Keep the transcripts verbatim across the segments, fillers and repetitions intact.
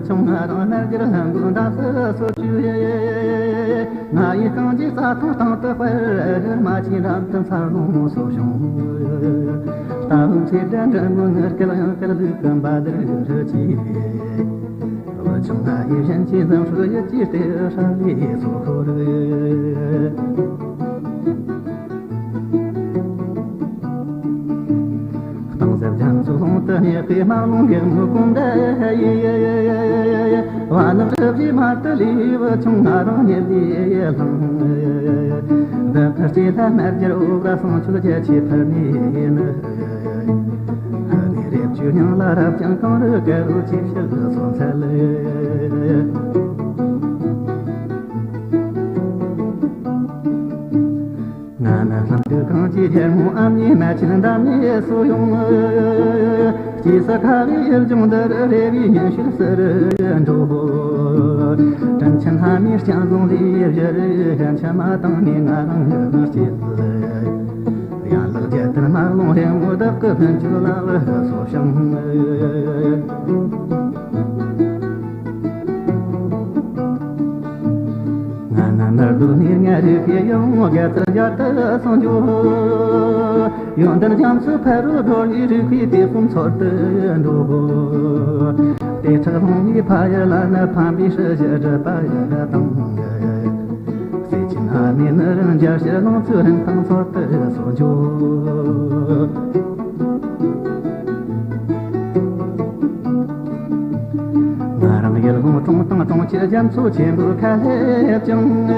ཆུང་ང་རང་རྣལ་འབྱོར་ལྷ་མགོན་འདབ་སུ་སོ་བཅུ། ང་ཡི་རྐང་རྗེས་རྩྭ་ཐང་སྟེང་དུ་སྤེལ། མ་ཆེན་འགྲམ་དུ་མཚར་ལོངས་སོ་བྱུང་། རྟ་བོ་ཚེ་སྒྲ་འདྲ་མོ་ངར་སྐད་ཡང་སྐད་ལུག་གམ་པ་དར་རུ་ཆེ། བུ་ཆུང་ང་ཡི་ཞན་ཆེ་འཛམ་ཧྲུལ་ཡུལ་གྱི་སྟེ་ཧྲ་ལི་སོ་ཁོ་རུ། གཏིང་ཟབ་རྒྱ་མཚོ་ཀློང་དུ་གནས་པའི་དམག་ལུང་གི་མུ་གུང་འདི་ཡི། བ་ནག་གྲུ་བཞིའི་མར་དུ་ལུས་བུ་ཆུང་ང་རང་ཉིད་ལས་བླངས། འདི་ལྟར་སྐྱེས་ལྷ་རྣལ་འབྱོར་འོབས་ར་སྲང་ཆུ་རྒྱ་ཆེ་ཕུར་ནས་ནི། ཨ་ནེ་རེབ་ཆུ་སྙིང་ལ་རབ་ཀྱང་གངས་རི་དཀར་རོ་ཆེ་ཕྱིར་སོང་ཚལ། ང་ནི་ལྷུན་སྟུག་གངས་ཀྱི་རྒྱལ་མོ་ཨ་མྱེས་རྨ་ཆེན་འདབས་ནས་སུ་ཡོང་། སྐྱེས་ས་ཁ་བའི་ཡུལ་ལྗོངས་འདི་རུ་རེ་བའི་ཉི་ཤུལ་སུ་རུ་འགྲོ། དྲིན་ཆེན་ལྷ་མོའི་སྤྱན་བཟང་ལས་བཞུར་ཤན་ཆེན་མ་དང་ནི་ང་རང་ངུ་སྐྱེས། ཡན་ལག་བརྒྱད་ལྡན་དམར་ལོང་རིང་མོ་བདག་གི་ཕུན་ཚོགས་ལ་སོ་ཞིང་། ང་ན་ནར་དུ་ནི་ང་རིག་པའི་ཡང་དགའ་ཚལ་རྒྱ་དུ་སོང་འགྱོ། ཡོན་ཏན་རྒྱ་མཚོ་ཕ་རོལ་རྡོ་རྗེ་རིག་པའི་དེ་ཕུན་ཚོགས་དུ་འགྲོ། དེ་ཁྲག་ལྷུང་བའི་ཕ་ཡུལ་ལ་ནི་ཕན་པའི་སྲི་ཞུ་སྒྲུབ་པ་ཡི་དང་། སྲས་ཆེན་ཨ་མྱེས་ནི་རང་རྒྱལ་ཕྱིར་ལོངས་ཚུལ་རིན་ཐང་ཚོགས་དུ་སོང་འགྱོ། ང་རང་ཡུལ་ལུང་གྲོང་དང་གྲོང་ཁྱེར་རྒྱ་མཚོ་ཆེན་པོའི་ཁ་སླེབས་ཀྱང་།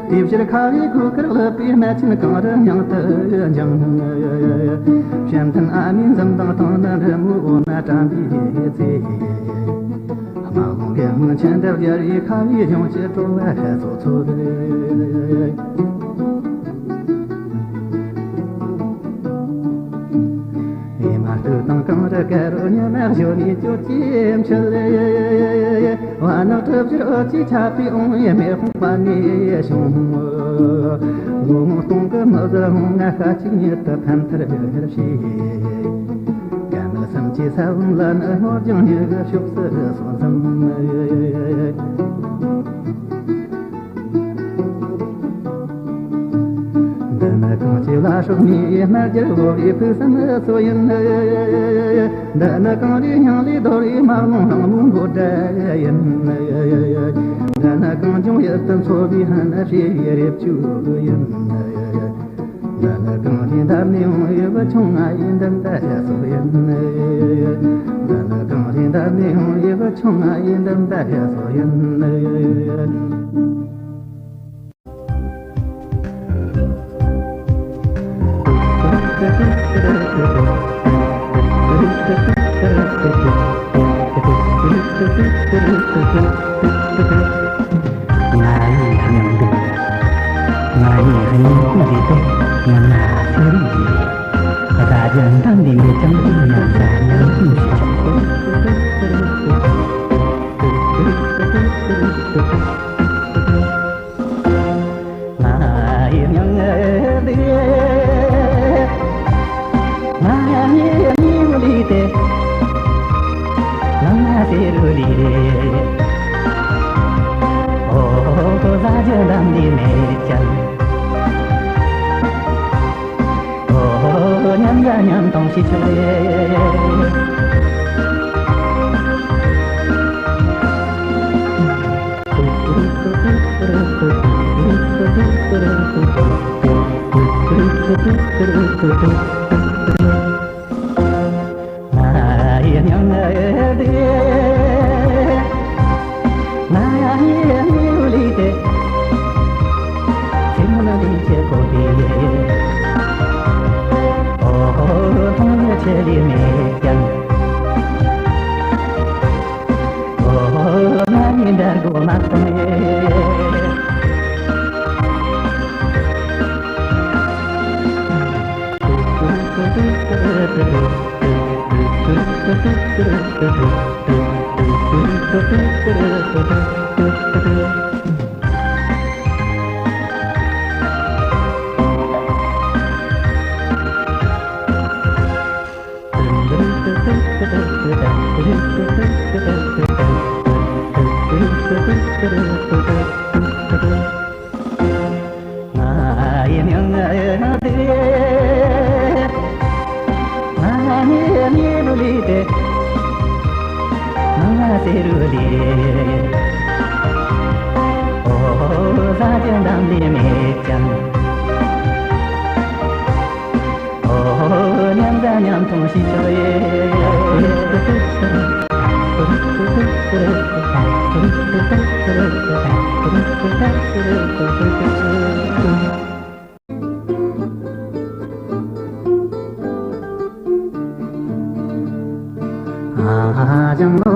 དེ་ཕྱིར་ཁ་བའི་གོས་དཀར་ལུད་པའི་རྨ་ཆེན་གངས་རི་མྱང་དུ་འགྱིང་། བཤམས་ལྡན་ཨ་མྱེས་འཛུམ་མདངས་སྟེང་ན་འབྲི་མོའི་འོ་མ་བཀྲམ་པའི་ཚེ། དམག་ལུང་གི་མུན་ཆེན་འདི་བརྒྱར་བའི་ཁ་བའི་ལྗོངས་ཀྱི་སྤྲོ་བ་སོ་སོར། ཨེ་མ་སྟོད་དང་གངས་རི་དཀར་རོ་ཉི་མ་བཞོན་ནས་གྱོད་ཀྱི་འཕྲུལ། བ་ནག་གྲུ་བཞིར་འོད་ཀྱིས་ཁྱབ་པའི་འོང་བའི་མེ་དཔུང་པ་ནས་བྱུང་། ལོ་ངོ་སྟོང་གི་མི་ཟེར་ངོ་ང་ཤ་གཅིག་ཉིད་དུ་ཕན་ཐར་བྱེད། སྐར་མ་གསུམ་གྱི་ས་བོན་ལ་ནི་ནོར་ལྗང་ཉེ་གི་ཕྱོགས་སུ་སོ་འཛིན། འདི་ནི་གངས་ཀྱི་ལ་སྲོག་ནས་རྨ་རྒྱལ་བོ་བའི་ཕུགས་བསམ་སོ་ཡིན། འདི་ནི་གངས་རིའི་སྙིང་ལས་རྡོ་རིའི་དམག་ལུང་རང་ལུང་མགོ་སྦྲེལ་ཡིན། འདི་ནི་གངས་ལྗོངས་ཡུལ་དུ་འཚོ་བའི་ཧན་ཕྱེ་བའི་རེབ་ཆུ་ཡིན། འདི་ནི་གངས་རིའི་འདབས་ནས་འོང་བའི་བུ་ཆུང་ང་ཡི་འདུན་པ་སོ་ཡིན། འདི་ནི་གངས་རིའི་འདབས་ནས་འོང་བའི་བུ་ཆུང་ང་ཡི་འདུན་པ་སོ་ཡིན། ང་ཡི་སྙིང་སྡུག་ང་ཡི་སྙིང་ཁུང་འདི་དག་ང་ན་ཚེ་རིང་ཡིན། བདག་རྒྱུ་འདམ་ལས་མེད་ཀྱང་མཉམ་ཟ་མཉམ་སྡུག་ཞིག་ང་ཡི་སྙིང་འདི། ང་ཡི་སྙིང་འདི། ང་ཡི་སེ་རུ་ལི་རེ། ཨོ་ཧོ་ཟ་རྒྱུ་འདམ་ལས་མེད་ཀྱང་། ཨོ་ཧོ་མཉམ་ཟ་མཉམ་གཏོང་ཞིག་ཆོག་རེད། ང་ཡི་སྙིང་འདི། ང་ཡི་སྙིང་ལི་དེ། སེམས་ལ་ལི་ཆེ་གོ་དེ། ཨོ་ཧོ་མཐོང་ཡ་ཆེ་ལི་མེད་ཀྱང་། ཨོ་ང་ནི་འདར་གོ་མ་སོང་ངེ། ལས། ཨོ་ཟ་རྒྱུ་འདམ་ལས་མེད་ཀྱང་། ཨོ་མཉམ་ཟ་མཉམ་འཐུང་ཞིག་ཆོག་ཡེ། ཨ་ཞང་ལོ།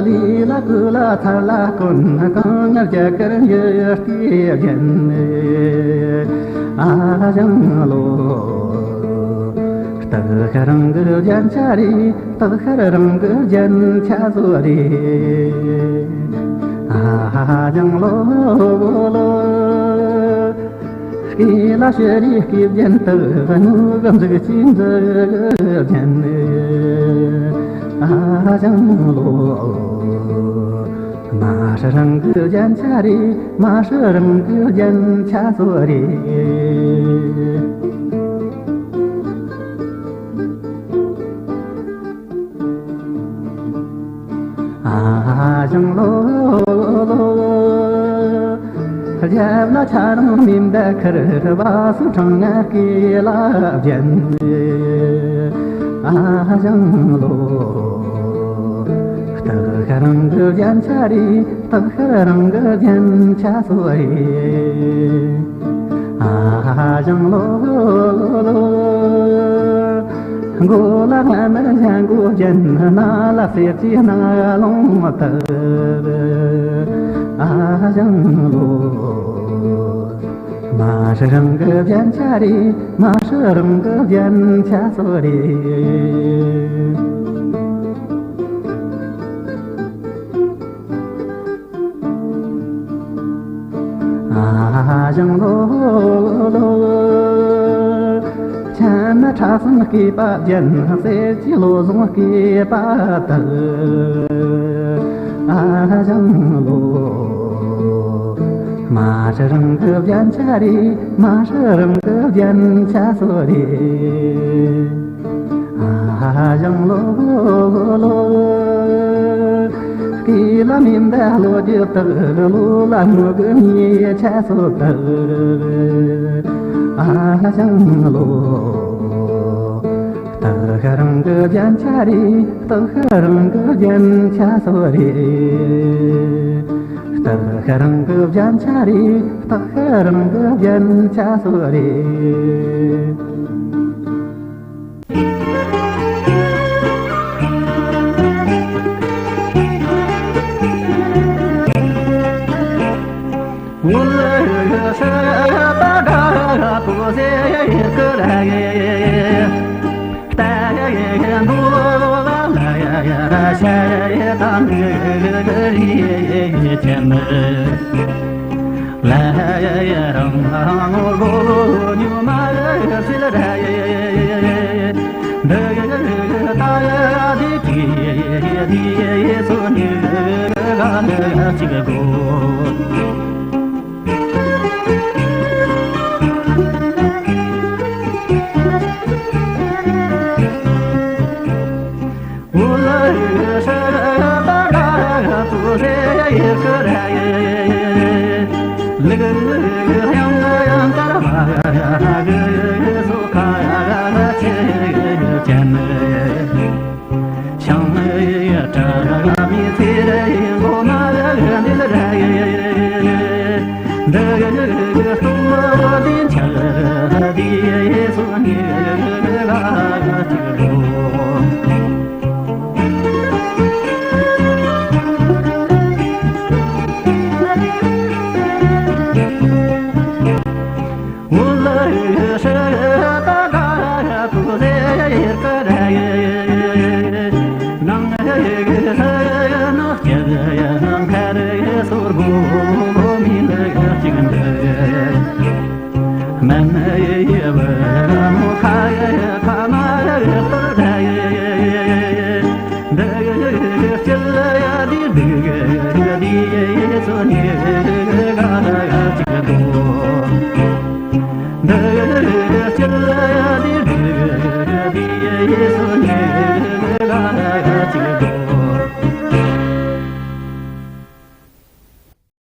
ལི་ལ་ཀུ་ལ་ཐ་ལ་ཀུན་གང་ངར་རྒྱ་གར་ཡོད་ལྟས་རྒྱན། ཨ་ཞང་ལོ། སྟག་ཤར་རང་གི་རྒྱན་ཆ་རེད། སྟག་ཤར་རང་གི་རྒྱན་ཆ་བཟོ་རེད། ཨ་ཞང་ལོ་ལོ། སྐེ་ལ་ཤེ་རི་སྐེ་རྒྱན། སྟག་སྨྱུག་གི་མཛུག་ཅིག་མཛུག་རྒྱན། ཨ་ཞང་ལོ། མ་ཧྲི་རང་གི་རྒྱན་ཆ་རེད། མ་ཧྲི་རང་གི་རྒྱན་ཆ་བཟོ་རེད། ཨ་ཞང་ལོ། རྒྱབ་ལ་ཆ་རང་མིན་པའི་ཁར་བ་སུ་གྲང་ང་སྐེ་ལ་བརྒྱན། ཨ་ཞང་ལོ། སྟག་ཤར་རང་གི་རྒྱན་ཆ་རེད། སྟག་ཤར་རང་གི་རྒྱན་ཆ་བཟོ་རེད། ཨ་ཞང་ལོ། མགོ་ལ་སྔ་མར་ཞྭ་མགོ་རྒྱན། སྣ་ལ་གསེར་གྱི་སྣ་ལོང་བཏགས། ཨ་ཞང་ལོ། མ་ཧྲི་རང་གི་རྒྱན་ཆ་རེད། མ་ཧྲི་རང་གི་རྒྱན་ཆ་བཟོ་རེད། ཨ་ཞང་ལོ་ལོ། ཆེན་ན་ཁྲ་གསུམ་སྐེད་པ་རྒྱན། གསེར་གྱི་བློ་བཟང་སྐེད་པ་བཏགས། ཨ་ཞང་ལོ། མ་ཧྲི་རང་གི་རྒྱན་ཆ་རེད། མ་ཧྲི་རང་གི་རྒྱན་ཆ་བཟོ་རེད། ཨ་ཞང་ལོ་ལོ། སྐེ་ལ་མིན་པའི་གློ་རྒྱུ་བཏགས། གློ་ལ་སྨྱུག་གི་མིག་ཆ་སོ་བཏགས། ཨ་ཞང་ལོ། སྟག་ཤར་རང་གི་རྒྱན་ཆ་རེད། སྟག་ཤར་རང་གི་རྒྱན་ཆ་སོ་རེད། སྟག་ཤར་རང་གི་རྒྱན་ཆ་རེད། སྟག་ཤར་རང་གི་རྒྱན་ཆ་སོ་རེད།